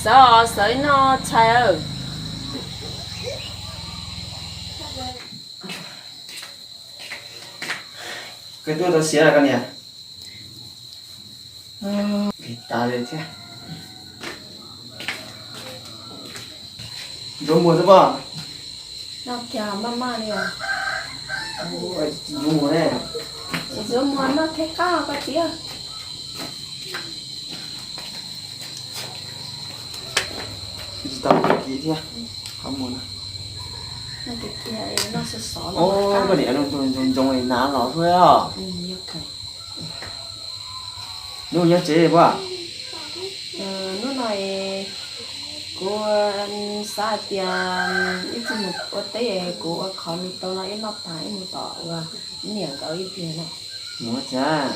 Xav, xav ib no tshais. Koj tuaj tau siav lawm koj niam. Tas li thiab. Ntxuav muag xwb pob. No kiag maj maj li os. Ntxuav muag ne. Tsis ntxuav muag noj thiab qab koj tiag. Tsis tau kiag thiab. Qhov muag no. Noj kiag kiag, noj sov sov. Koj niam, ntxuav ntxuav ntxuav hnav los xwb os. Hnub nyob tsev pob? Hnub no kuv xav hais tias ib txhij mus ua teb, kuv ua qhov mus tau no ib noj tas ib mus tom ua niam nkawd ib pliag no. Mus txog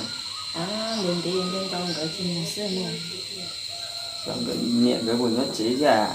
ntev ntev nco nco nkawd tsis mus xwb no. Niam nkawd puas nyob tsev thiab?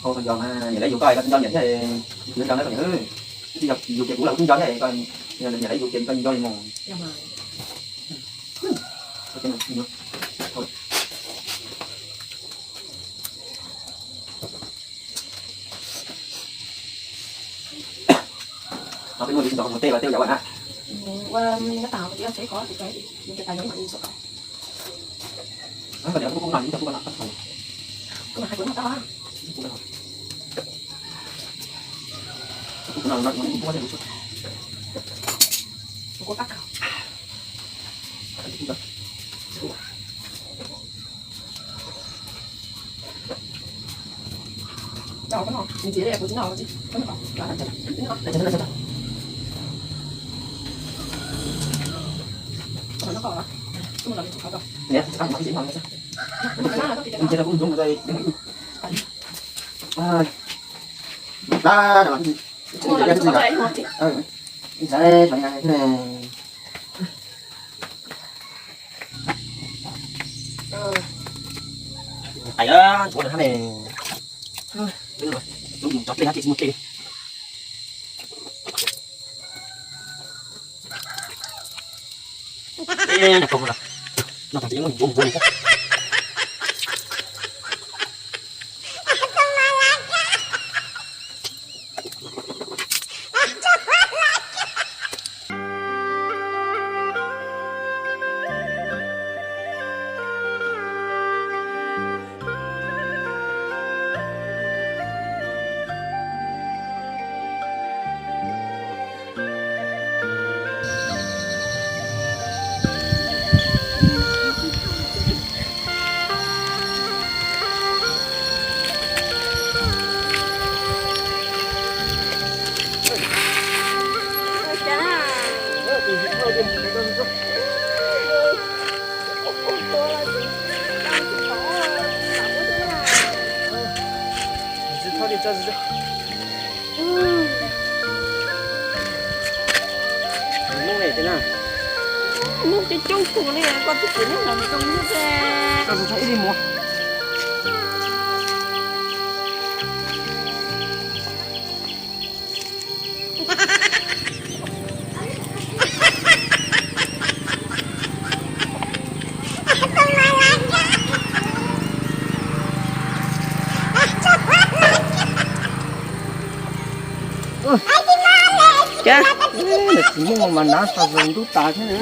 Tau tau nco na, niam lawv yug koj koj twb nco niam thiab, yug nco na koj niam. Twb yog yug kiag kuv los kuv twb nco thiab, niam lawv yug kiag koj nco li mus. No peb muaj li ntawd mus tej los tej yam na. Ai, ntxuav lawm hab ne. Lub mus tso dlej hab tsis muaj dlej li. Eb, noj kawg lawm. Noj tag ces muab ntxuav mus ntxuav li thiab. Muaj coob coob kug li, koj twb txiv neej los zoo li. Koj tsis txhob ib leeg mus. Cas, tsis muaj mas nav tag zog ntub tas thiab.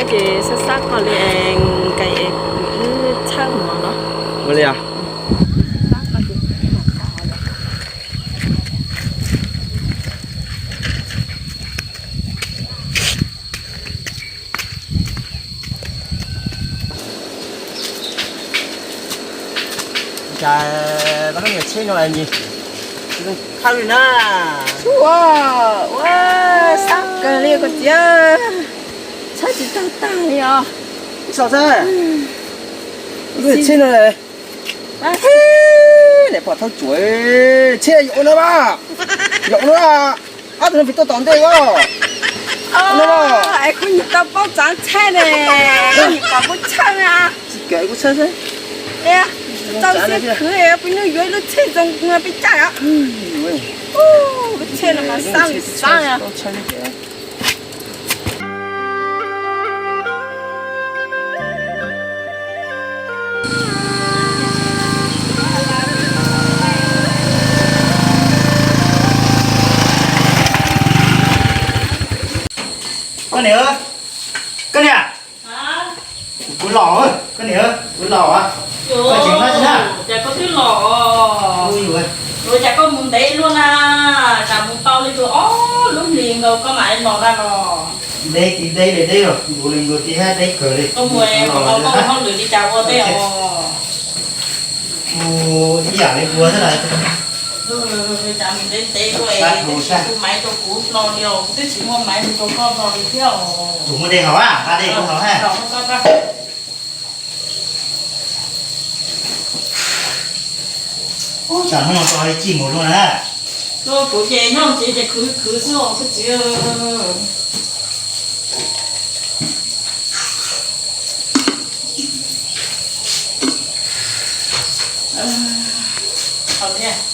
Ces xab xab qhov li es nqis es wb txhawb mus no. Ua li os. Cas koj niam tsheb no nis, khawb li na. Ua, ua, sab kawg li koj txiv, tshawb tsis tag tag li os. Ib txhia tsheb no, niam pog thaub tsuav, tsheb yau na, yau na, ob tug no pheej tuaj tom ntej os. Es kuv nyuam tau paub txav tsheb ne, kuv nyuam kom kuv tshawb na. Tsis kawm kuv tshawb xwb. Tau sib khwv peb nug yuav ib lub tsheb zoo peb caij os. Lub tsheb no mas xab li xab. Koj niam, koj niam, kuv los, koj niam, kuv los. Koj tseem nyob tsis na? Cas koj twb los? Ua cas koj mus ntev luaj na, cas mus tau li tus ob lub hlis nkaus koj mam li los na los? Ntev tiv ntev li deb os, nkaus li nkaus tiv hab deb kawg li. Koj mus mus tau hauj lwm li cas ua tej os? Mus ib yam li ua xwb las. Cas mus ntev ntev luaj, twb tsis kuv maiv rau kuv hlo li os, kuv twb tsis muaj maiv mus rau koj hlo li thiab os. Kuv muaj dej haus, nqa dej kuv haus hab. Ub, tsam hnub no tau li cij mus luaj na. Kuv ces nyob tsev ces khwv khwv xwb os koj txiv.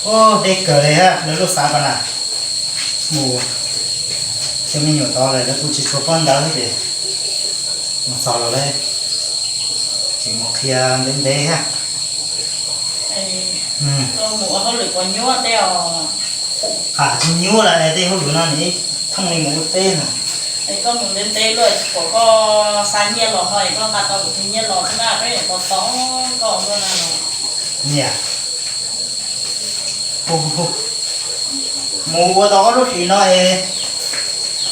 Ub, deb kawg li hab, lawv lub xav ko na. Mus cov me nyuam tod lawm lawv kuj tsis tshua paub ntawv ces mus txog los lawv tseem mus qhia ntev ntev hab. Mus ua hauj lwm puas nyuaj tej os? Qhov tsis nyuaj las tej hauj lwm no nim thooj li mus ua teb no. Es koj mus ntev ntev luaj tsis pom koj xa nyiaj los ho es koj nqa tau kuv tus nyiaj los xwb na, peb yuav tos tos koj ua luaj na los. Niam, mus ua tau ob lub hlis no es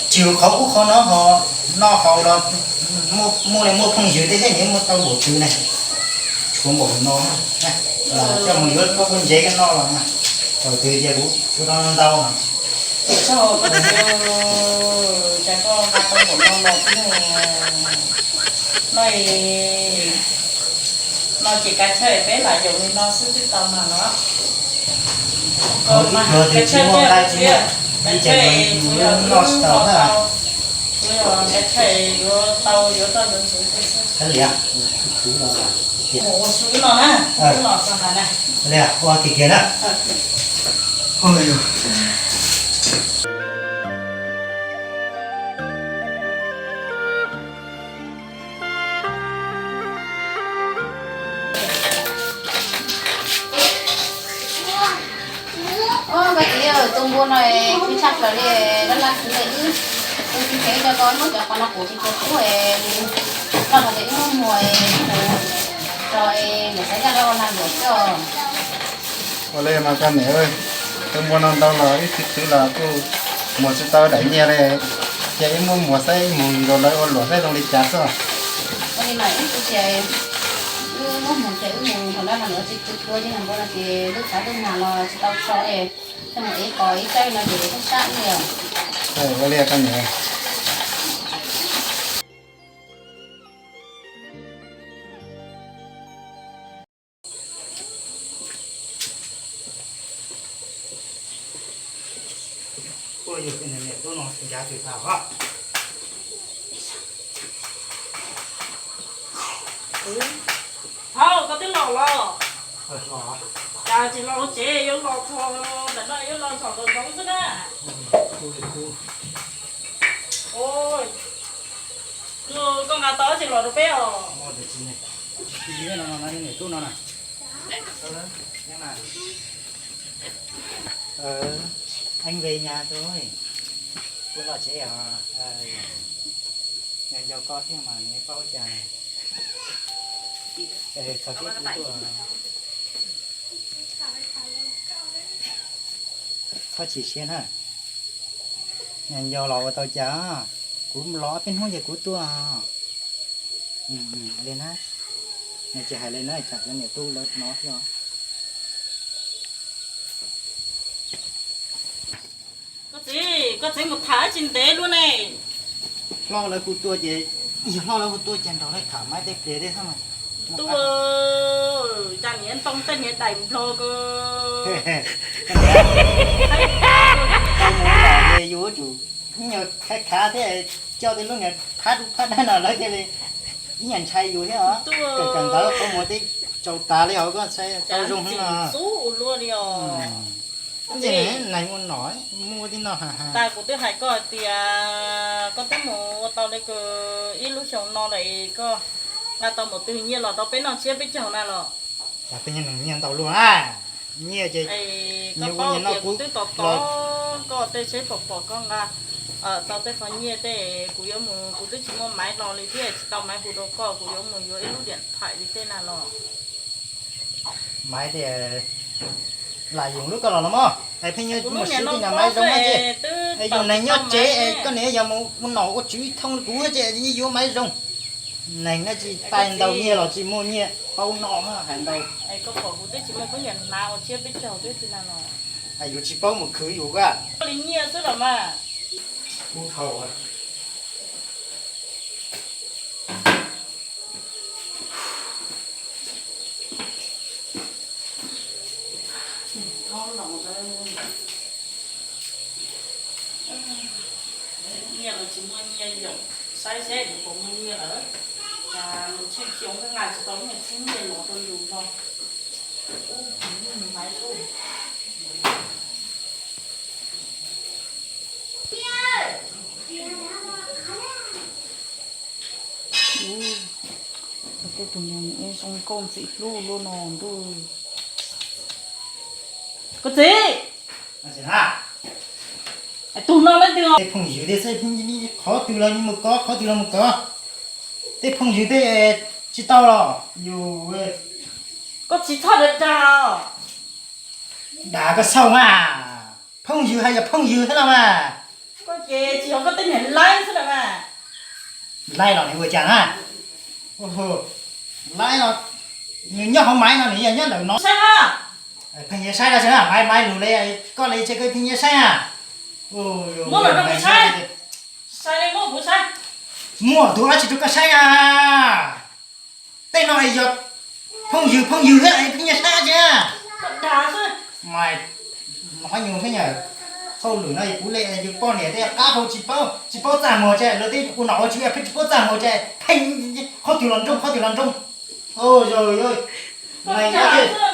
tsis yog qhov ub qhov no ho noj haus los muaj li muaj phooj ywg tej thiab, nyiam muaj tau npaum twg ne, tshuav npaum no, coj mus yuav koj kuj ntsev koj noj los mas, thaum twg cia kuv ua tau ntau no. Txog koj txiv, cas koj nqa tau npaum no los no es, no ces kav chawj peb lam yaum li no xwb twb tau mas los. Ib pliag twg tsis muaj nqaij tsis muaj ib ces mus noj tsis tau thiab. Kav chawj yuav tau yuav tau ntawd ntxuv xwb. Mus ua su wb los na, wb los txog ntawd na. Ua kiag kiag na. Ub, koj txiv, tus npua no khwv tshaj plaws li, laj laj khwv li wb. Tus txiv tsev cov ko muab cov qos no kuv tsis tau kub, loj no ces wb muab muag, wb mus tso, mus saib zaj lawv ua lag luam xwb. Ua li mas koj niam, tus npua no ntau los wb khwv khwv los kuj muag tsis tau daim nyiaj li, ces wb muab muag saib mus nkaus lawv ua luam saib zoo li cas xwb. Ua li mas wb kuj tias wb muab muag ces wb mus thaum ntawd mas lawv tsis khwv khwv ces npua no ces lub txhav lub nag los tsis tau so li, ces mus ev qos ev tsawb no ces kuj sab li. Ua li koj niam. Hauv, koj twb los los? Cas tsis los hauv tsev, yuav los txog ntawm no yuav los txog nraum zoov xwb na. Koj nqa tau tsis los rau peb os? Anh về nhà rồi. Tôi vào trễ à? Nco koj thiab mas nws paub cas. Txhob txhij kuv tuaj. Txhob chim siab na. Nco los ua tau cas, kuv los ob peb hnub ces kuv tuaj. Li na, nws tsis hais li na, tsam cov niam tub lawv hnov thiab. Koj txiv, koj txiv mus tham tsis ntev luaj ne. Hlob lawv hu tuaj ces, yog hlob lawv hu tuaj ces nrog lawv tham maib tej pliag thiab xwb mas. Tuaj, cas niam ntoo tej niam daim nplog ko. Tau mus los ces yus yuav tsum ib nyuag khav khav thiab coj tej lub niag phab dub phab dawb no lawv thiaj li ib nyuag ntshai yus thiab os. Kawm kawm ntawv qhov muag twb tsau tas li os, koj tau zoo heev no. Xub ua luaj li os. Neeg ua nom muaj tej no ha ha. Tas kuv twb hais koj hais tias koj twb mus ua tau li kws ib lub xyoo no lawm, koj nqa tau mus twg nyiaj los rau peb noj tshiab peb caug na los? Cas peb nyiaj ntau luaj na. Nyiaj ces koj paub tias kuv twb tos tos koj tej tsheb pom pom koj nqa tau tej qhov nyiaj tej, kuv yuav mus, kuv twb tsis muaj maiv los li thiab tsis tau maiv hu rau koj, kuv yuav mus yuav ib lub diam thaim li tej na los. Maiv tej lam yus lub koj los no mog, es pheej yuav muaj siab tej nyuag maiv zoo ces, es yus neeg nyob tsev es koj niam yog mus ua nom ua tswv thooj li kuv ces yeej yuav maiv zoo. Neeg no tsis tais ntau nyiaj los tsis muaj nyiaj paub noj hais ntau. Koj pom kuv twb tsis muaj khaub ncaws hnav ua tshiab peb caug thiab tsis na los. Yus tsis paub mus khwv yus koj. Koj li nyiaj xwb los mas. Ub, thaum nyiaj los tsis muaj nyiaj yom, saib seb kuv puas muaj nyiaj lawm. Cas mus tsheb xyoo nqa tsis tau ib nyuag txhiab nyiaj los rau yus no. Ub, maiv ub. Cov tej tus niam zoo nkauj ntxim hlub luaj no ntuj. Koj txiv, tus no leej twg? Phooj ywg tias qhov twg los mus kov, qhov twg los mus kov. Tej phooj ywg tej tsis tau los yus. Koj tsis txhob dag dag. Dag koj xauj mas. Phooj ywg hais yog phooj ywg thiab los mas. Koj ces tsis yog koj tej niag laib xwb los mas. Laib los nws ua cas na? Laib los nws nyob hauv maiv no nws yog nyob ntawm no. Saib na. Pheej yuav saib dab tsi na, maiv maiv lus li koj li ces koj pheej yuav saib na. Muab los rau kuv saib. Saib li muab kuv saib. Muab tus dab tsi rau koj saib na. Tej no yog phooj ywg, phooj ywg thiab pheej yuav saib dab tsi na. Koj dag xwb. Mas hnov nyuag thiab yog hauj lwm no kuv li yus poj niam tej qab hau tsis paub, tsis paub txaj muag ces lawv tej ua nom ua tswv pheej tsis paub txaj muag ces pheej qhov twg los nroog, qhov twg los nroog. Koj dag xwb.